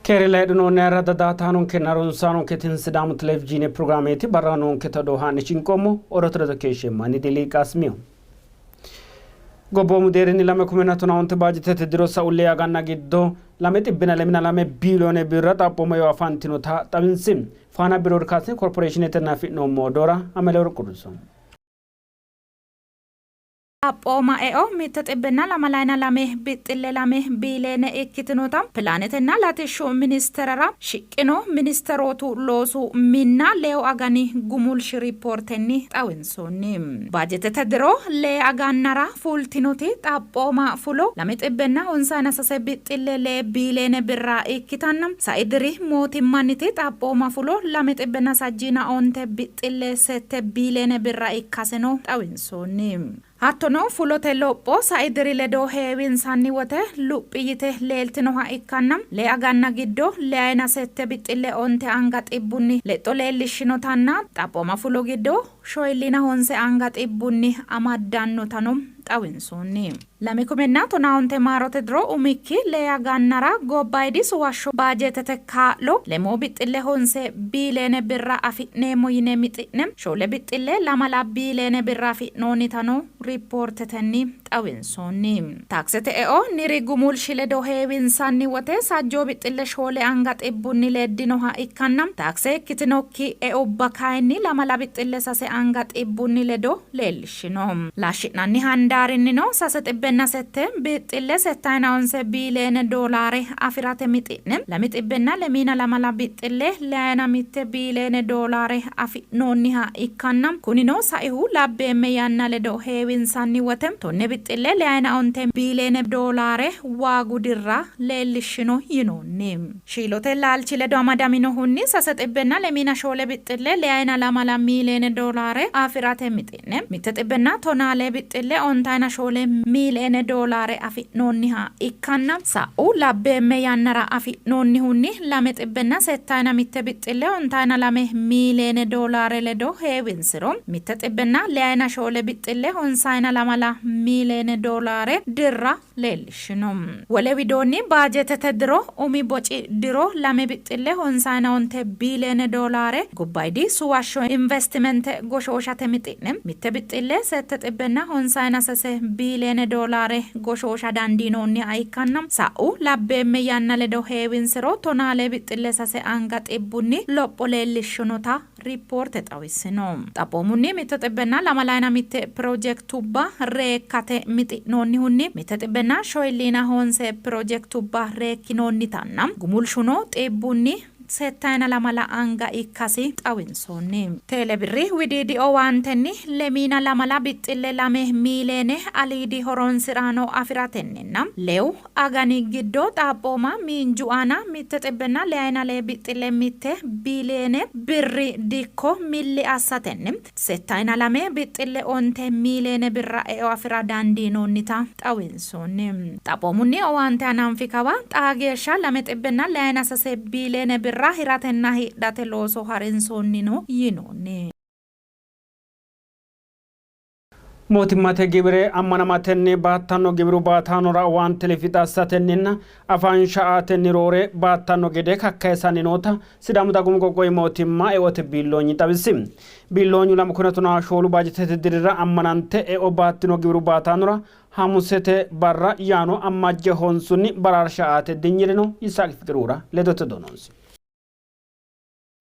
Keere laydhinoonni ayirradda daa''ataanonkenna harunsaanonke tini Sidaamu Televizhiine pirogiraameeti. Barra noonketa odoo haa'ne shinqoommo. Odoote ledo keeshsheemmo. Ani Dili Qaasimiho. Gobboomu deerrinni 2015 baajetete diro sa'u lee aganna giddo 272 biiliyoone birra xaphooma eo afantinota xawinsi. Faana Biroodikaasting Korporeeshinetenni afi'noommo odoora Ameleworq Qudduso. Xaphooma eo 122.2 biiliyoone ikkitinota pilaanetenna latishshu ministerera shiqqino ministerootu loosu minna leewu agani gumulshi ripoortenni xawinsoonni. Baajetete diro lee agannara fultinoti xaphooma fulo 253.6 biiliyoone birra ikkitanna sai diri mootimmanniti xaphooma fulo 235.8 biiliyoone birra ikkaseno xawinsoonni. Hattono fulote lopho sai diri ledo heewinsanni wote luphi yite leeltinoha ikkanna lee aganna giddo 27.9 anga xibbunni lexxo leellishshinotanna xaphooma fulo giddo 49 anga xibbunni amaddannotano xawinsoonni. 2015 maarote diro umikki lee agannara gobbayidi suwashsho baajeetete kaa'lo 6.9 biiliyoone birra afi'neemmo yine mixi'ne 4.2 biiliyoone birra afi'noonnitano ripoortetenni xawinsoonni. Taaksete eo niri gumulshi ledo heewinsanni wote 6.4 anga xibbunni leddinoha ikkanna taakse ikkitinokki eubba kayinni 2.3 anga xibbunni ledo leellishshino. Laashshi'nanni handaarinnino 908.69 biiliyoone doolaare afi'rate mixi'ne 224.91 biiliyoone doolaare afi'noonniha ikkanna kunino saihu labbeemme yanna ledo heewinsanni wote 10.95 biiliyoone doolaare waagu dirra leellishshino yinoonni. Shiilote laalchi ledo amadaminohunni 904.62 miiliyoone doolaare afi'rate mixi'ne 114.94 miiliyoone doolaare afi'noonniha ikkanna sa'u labbeemme yannara afi'noonnihunni 261.92 miiliyoone doolaare ledo heewinsiro 104.92 miiliyoone doolaare dirra leellishshino. Wole widoonni baajeetete diro umi boci diro 2.59 biiliyoone doolaare gobbaydi suwashsho investimente goshooshate mixi'ne 1.793 biiliyoone doolaare goshoosha dandiinoonniha ikkanna sa'u labbeemme yanna ledo heewinsiro 14.3 anga xibbunni lopho leellishshinota ripoorte xawissino. Xaphoomunni 121 pirojektubba reekkate mixi'noonnihunni 149 pirojektubba reekkinoonnitanna gumulshuno xibbunni 72 anga ikkasi xawinsoonni. Teelebirri widiidi owaantenni 22.2 miiliyoone aliidi horonsi'raano afi'ratenninna leewu agani giddo xaphooma miinju aana 194.1 biiliyoone birri dikko milli assatenni 62.9 miiliyoone birra eo afi'ra dandiinoonnita xawinsoonni. Xaphoomunni owaante hananfi kawa xaa geeshsha 293 biiliyoone birra hiratenna hidhate looso harinsoonnino yinoonni. Mootimmate giwire ammanamatenni baattanno giwiru baataanora owaante lifixa assatenninna afansha aatenni roore baattanno gede kakkayisanni noota Sidaamu Dagoomu Qoqqowi Mootimma Eote Biilloonyi xawisi. Biilloonyu 2014 baajetete dirira ammanante eo baattino giwiru baataanora Hamusete barra yaano Ammajje honsunni baraarsha aate dinyirino. Yisaaq Fiqirura ledote donoonsi.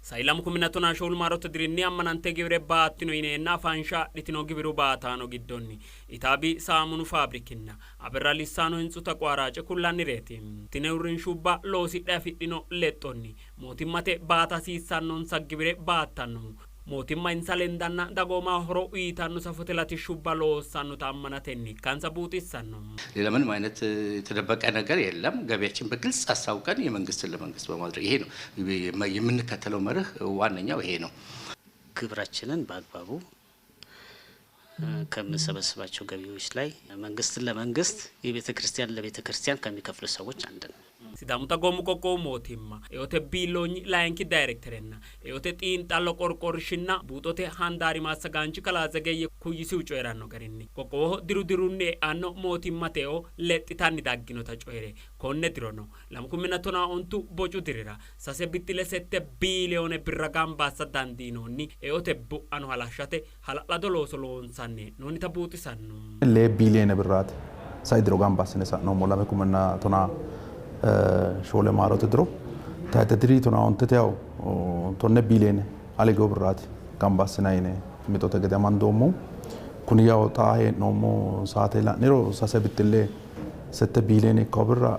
Sai 2014 maarote dirinni ammanante giwire baattino yineenna afansha adhitino giwiru baataano giddonni Itaabi Saamunu Faabrikinna Abirra Lissaano Hintsu Taqwaaraace kullannireeti. Tini uurrinshubba loosidhe afidhino lexxonni mootimmate baata hasiissannonsa giwire baattannohu mootimma insa lendanna dagoomaho horo uyitanno safote latishshubba loossannota ammanatenni ikkansa buuxissanno. ሌላ ምንም አይነት የተደበቀ ነገር የለም። ገቢያችን በግልጽ አሳውቀን የመንግስትን ለመንግስት በማድረግ ይሄ ነው የምንከተለው መርህ፣ ዋነኛው ይሄ ነው። ግብራችንን በአግባቡ ከምንሰበስባቸው ገቢዎች ላይ መንግስትን ለመንግስት የቤተ ክርስቲያን ለቤተ ክርስቲያን ከሚከፍሉ ሰዎች አንድ ነው። Sidaamu Dagoomu Qoqqowu Mootimma Eote Biilloonyi Layinki Dayirekterenna Eote Xiinxallo Qorqorshinna Buuxote Handaari Massagaanchi Kalaa Zegeyye Kuyyisihu coyi'ranno garinni, qoqqowoho diru dirunni e'anno mootimmate eo lexxitanni dagginota coyi're, konne dirono 2015 bocu dirira sase bixxile sette biiliyoone birra gamba assa dandiinoonni, eote bu'ano halashshate hala'lado looso loonsanni hee'noonnita buuxisanno. Lee biiliyeene birraati sai diro gamba assine sa'noommo lame kumenna tonaa shoole maarote diro. Tayxe diri tonaa ontete yawo tonne biiliyeene aligoo birraati gamba assinanni yine mixote gede amandoommohu. Kuni yawo xaa hee'noommo saate la'niro sase bixxille sette biiliyeene ikkawo birra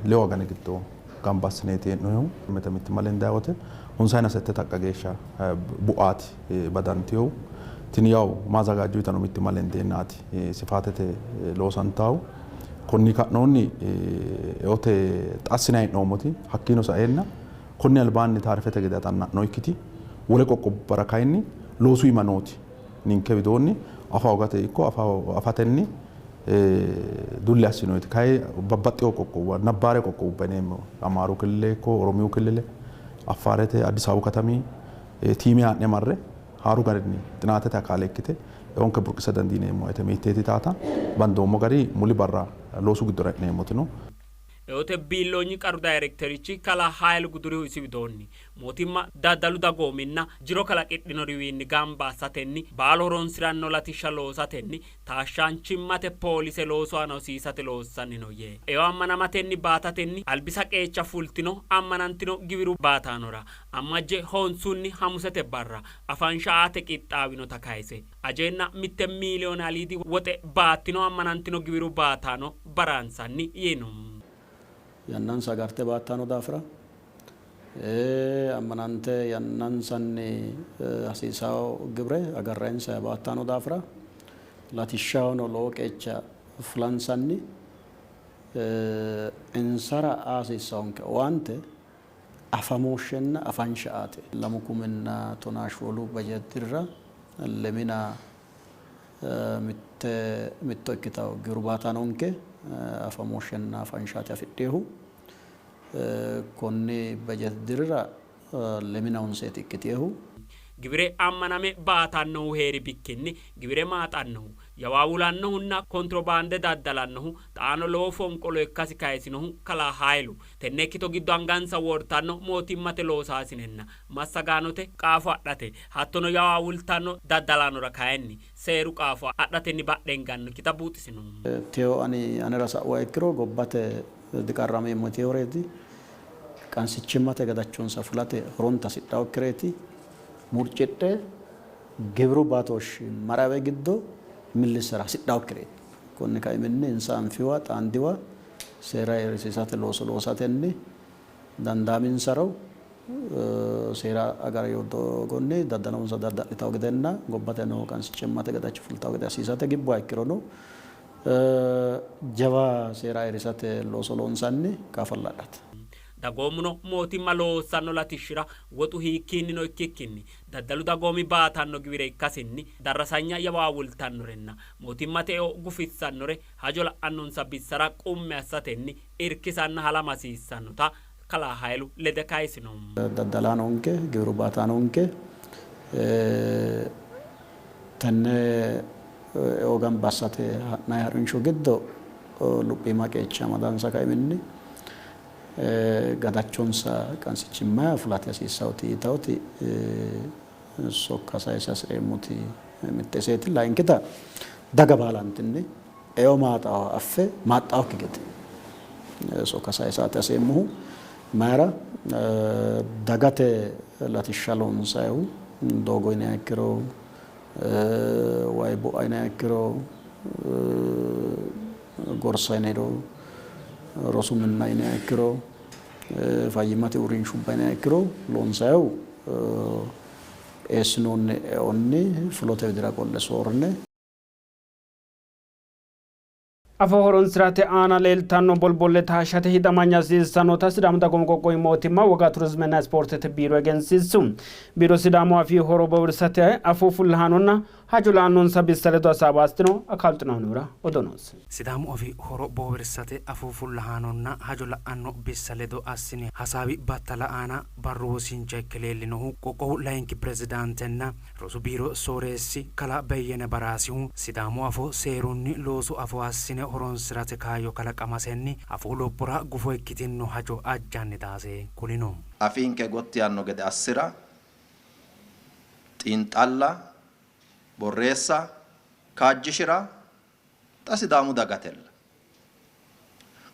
lewu agani giddo gamba assineeti hee'noonnihu. Mite mittimma lendanni wote honsayina sette taqqa geeshsha bu'aati badantinohu. Tini yawo maazagaajju yitano mittimma lendeennaati sifaatete loosantahu. Konni ka'noonni eote xa assinanni hee'noommoti hakkiino saeenna konni albaanni taarifete gede axanna'noikkiti wole qoqqowubbara kayinni loosu iima nooti ninke widoonni afa hoogate ikko afa afatenni dulli assinoyiti kayi babbaxxino qoqqowuwa nabbaare qoqqowubba yineemmo Amaaru killile ikko Oromiyu killile Affaarete Addis Ababu katami tiime haa'ne marre haaru garinni xinaatete akaale ikkite eonke burqisa dandiineemmo woyte miitteeti taata bandoommo gari muli barra loosu giddora e'neemmoti no. Eote biilloonyi qaru dayirekterichi kalaa Hayilu Gudurihu isi widoonni, mootimma daddalu dagoominna jiro kalaqidhinoriwiinni gamba assatenni baalu horonsi'ranno latishsha loosatenni taashshaanchimmate poolise loosu aana hosiisate loossanni no yee, eo ammanamatenni baatatenni albisa qeecha fultino ammanantino giwiru baataanora Ammajje honsunni Hamusete barra afansha aate qixxaawinota kayise, ajeenna mitte miiliyoone aliidi woxe baattino ammanantino giwiru baataano baraansanni yiino. Yannansa agarte baattanno daafira ammanante yannansanni hasiisanno giwire agarranninsaha baattanno daafira latishshahono lowo qeecha fulansanni insara aa hasiissannonke owaante afamooshshenna afansha aate. Lamu kuminna tonaa shoolu bajeti dirira lemina mitte mitto ikkitanno giwiru baataanonke afamooshshenna afanshaati afidhinohu. Konni bajeti dirira lemina honseeti ikkitinohu. Giwire ammaname baatannohu hee'ri bikkinni giwire maaxannohu, yawaawulannohunna kontirobaande daddalannohu xaano lowo fonqolo ikkasi kayisinohu kalaa Hayilu, Tenne ikkito giddo angansa wortanno mootimmate loosaasinenna massagaanote qaafo adhate hattono yawaawultanno daddalaanora kayinni seeru qaafo adhatenni badhe hingannokkita buuxisino. Teyo ani anera sa'uha ikkiro gobbate diqarrameemmo yitinoreeti, qansichimmate gadachonsa fulate horonta hasidhannokkireeti, murcidhe giwiru baatooshshi marawe giddo millissara hasidhannokkireeti. Konni kaiminni insa anfiwa xaandiwa seera ayirrisiisate looso loosatenni dandaaminsaro seera agarino doogonni daddalonsa dadda'litanno gedenna gobbate noo qansichimmate gadacho fultanno gede assiisate gibbuha ikkirono jawa seera ayirrisate looso loonsanni qaafalla adhate. Dagoomuno mootimma loossanno latishshira woxu hiikkiinnino ikkikkinni daddalu dagoomi baatanno giwire ikkasinni darrasanya yawaawultannorenna mootimmate eo gufissannore hajo la'annonsa bissara qummi assatenni irkisanna halama hasiissannota kalaa Hayilu lede kayisino. Daddalaanonke, giwiru baataanonke tenne eo gamba assate ha'nanni ha'rinsho giddo luphiima qeecha amadansa kaiminni gadachonsa qansichimma fulate hasiissannoti yitannoti sokka sayisa hasi'reemmoti mitte iseeti. Layinkita daga baalantinni eo maaxaawa affe maaxxaawokki gede sokka sayisaate haseemmohu. Mayira dagate latishsha loonsayihu doogo yiniha ikkiro, wayi bu'a yiniha ikkiro, gorsa yiniro, rosu minna yiniha ikkiro, fayyimmate uurrinshubba yiniha ikkiro loonsayihu eessinoonni eonni fulote widira qolle soorrine. Afoo horonsi'rate aana leeltanno bolbolle taashshate hixamanya hasiissannota Sidaamu Dagoomu Qoqqowi Mootimma Woga Turizimenna Ispoortete Biiro egensiissu. Biiro Sidaamu Afii horo bowirsate afuu fullahaanonna Hajo la'annonsa bissa ledo hasaawa assitino. Akaalu Xilahunihura odoo noosi. Sidaamu afii horo boowirsate afuu fullahaanonna hajo la'anno bissa ledo assini hasaawi battala aana barru wosincha ikke leellinohu qoqqowu layinki pirezidaantenna rosu biiro sooreessi kalaa Beyyene Baraasihu, Sidaamu afoo seerunni loosu afoo assine horonsi'rate kaayyo kalaqamasenni afuu lophora gufo ikkitinno hajo ajjanni daase kulino. Afiinke gotti yaanno gede assi'ra, xiinxalla, borreessa, kaajjishi'ra xa Sidaamu dagatella.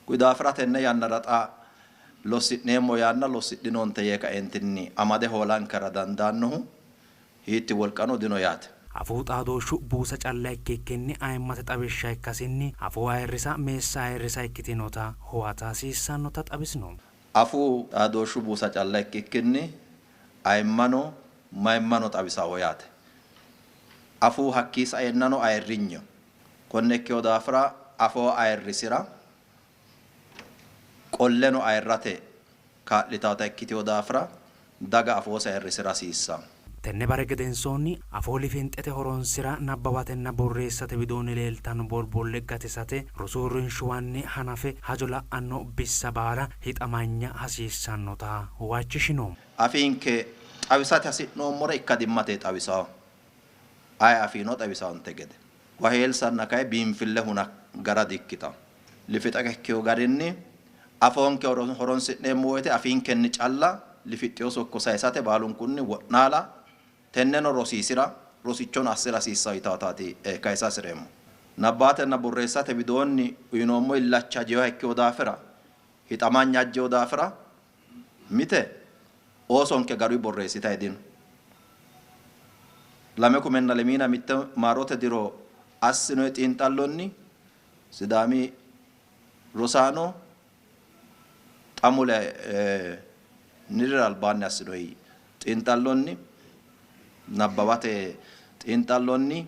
Kuyi daafira tenne yannara xa lossi'neemmo yaanna lossidhinoonte yee kaeentinni amade hoolankera dandaannohu hiitti wolqano dino yaate. Afuu xaadooshshu buusa calla ikkikkinni ayimmate xawishsha ikkasinni afoo ayirrisa meessa ayirrisa ikkitinota huwata hasiissannota xawisno. Afuu xaadooshshu buusa calla ikkikkinni ayimmano mayimmano xawisaho yaate. Afuu hakkii saeennano ayirrinyeho. Konne ikkino daafira afoo ayirrisi'ra qolleno ayirrate kaa'litawota ikkitino daafira daga afoose ayirrisi'ra hasiissanno. Tenne bare gedensoonni afoo lifinxete horonsi'ra, nabbawatenna borreessate widoonni leeltanno borbolle gatisate rosu uurrinshuwanni hanafe hajo la'anno bissa baala hixamanya hasiissannota huwachishino. Afiinke xawisate hasi'noommore ikkadimmatenni xawisanno. Aye afiino xawisannonte gede. Waheelsanna kayi biinfille huna gara di''ikkitanno. Lifixa ikkino garinni afoonke horonsi'neemmo woyte afiinkenni calla lifixxino sokko sayisate baalunkunni wo'naala, tenneno rosiisi'ra, rosichono assi'ra hasiissanno yitawtaati kayisa hasi'reemmo. Nabbawatenna borreessate widoonni uyinoommo illacha ajinoha ikkino daafira, hixamanya ajjino daafira mite oosonke garuyi borreessitayi dino. 2021 maarote diro assinoyi xiinxallonni Sidaami rosaano xa mule nirira albaanni assinoyi xiinxallonni nabbawate xiinxallonni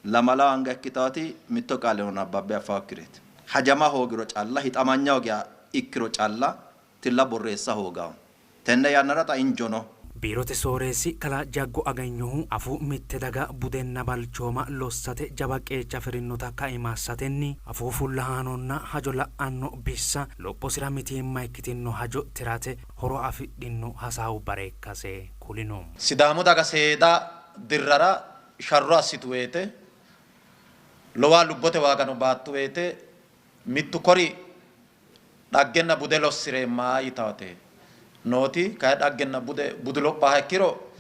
lamala anga ikkitaati mitto qaaleno nabbabbe affaakkireeti. Hajama hoogiro calla hixamanya hoogiha ikkiro calla tilla borreessa hoogawo. Tenne yannara xa injo no. Biirote sooreessi kalaa Jaggo Agenyohu afuu mitte daga budenna balchooma lossate jawa qeecha afi'rinota kaima assatenni afuu fullahaanonna hajo la'anno bissa lophosira mitiimma ikkitinno hajo tirate horo afidhinno hasaawu bare ikkase kulino. Sidaamu daga seeda dirrara sharro assitu woyte, lowa lubbote waagano baattu woyte mittu kori dhaggenna bude lossi'reemma yitawate nooti kayi dhaggenna bude budu lophaha ikkiro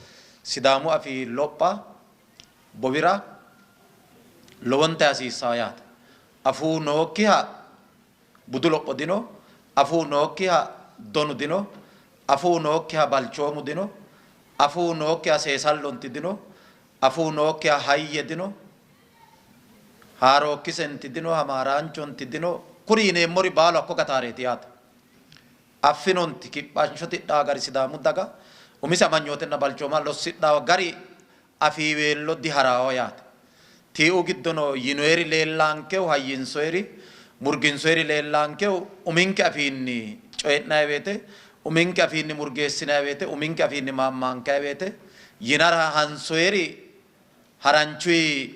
Sidaamu afii lopha bowira lowonta hasiissanno yaate. Afuu nookkiha budu lopho dino, afuu nookkiha donu dino, afuu nookkiha balchoomu dino, afuu nookkiha seesallonti dino, afuu nookkiha hayye dino, haarookkisenti dino, hamaaraanchonti dino, kuri yineemmori baalu hakko gataareeti yaate. Affinonti kiphancho tidhaa gari Sidaamu daga umise amanyootenna balchooma lossidhaa gari afiiweello diharaawo yaate. Tiiu giddono yinoyeri leellaankehu, hayyinsoyeri, murginsoyeri leellaankehu uminke afiinni coyi'nanni woyte, uminke afiinni murgeessinanni woyte, uminke afiinni maammaankanni woyte yinara hansoyeri haranchuyi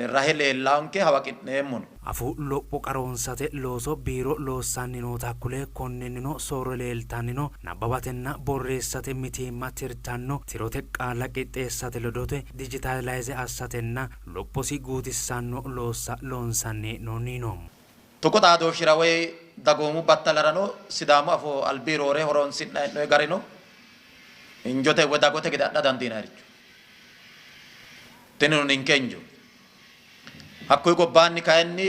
rahe leellaanke hawaqi'neemmono. Afuu lopho qaroonsate looso biiro loossanni noota kule, konninnino soorro leeltanni no. Nabbawatenna borreessate mitiimma tirtanno tirote qaalla qixxeessate ledote dijitaalayze assatenna lophosi guutissanno loossa loonsanni hee'noonni yiino. Tuqu xaadooshshira woy dagoomu battalarano Sidaamu afoo albi roore horoonsi'nanni hee'noonni gari no. Injote woy dagote gede adha dandiinanniricho. Tinino ninke injo. Hakkuyi gobbaanni kayinni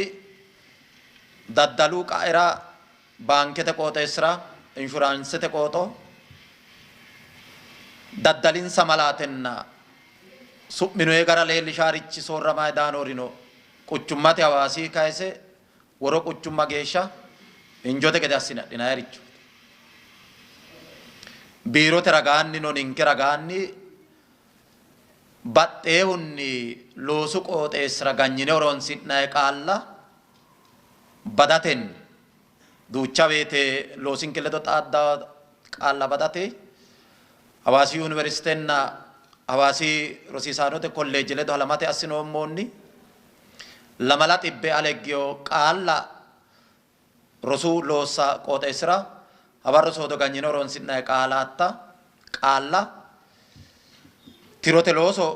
daddalu qaera, baankete qooxeessira, inshuraansete qooxo, daddalinsa malaatenna su'minoyi gara leellishaarichi soorramayi daanoorino quchummate Hawaasi kayise woro quchumma geeshsha injote gede assine adhinayiricho. Biirote ragaannino ninke ragaanni baxxeehunni loosu qooxeessira ganyine horoonsi'nanni qaalla badatenni duucha woyte loosinke ledo xaadda qaalla badate Hawaasi Yuniversitenna Hawaasi rosiisaanote kolleeje ledo halamate assinoommoonni lamala xibbe aleggiyo qaalla rosu loossa qooxeessira hawarro soodo ganyine horonsi'nanni qaalaatta qaalla tirote looso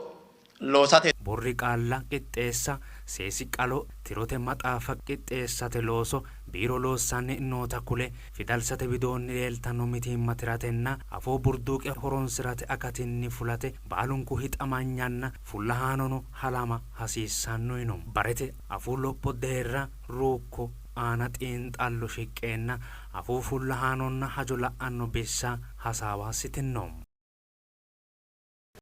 loosate. Borri qaalla qixxeessa, seesi qalo, tirote maxaafa qixxeessate looso biiro loossanni noota kule, fidalsate widoonni leeltanno mitiimma tiratenna afoo burduuqe horonsi'rate akatinni fulate baalunku hixamanyanna fullahaanono halama hasiissanno yino. Barete afuu lopho deerra ruukko aana xiinxallo shiqqeenna afuu fullahaanonna hajo la'anno bissa hasaawa assitinno.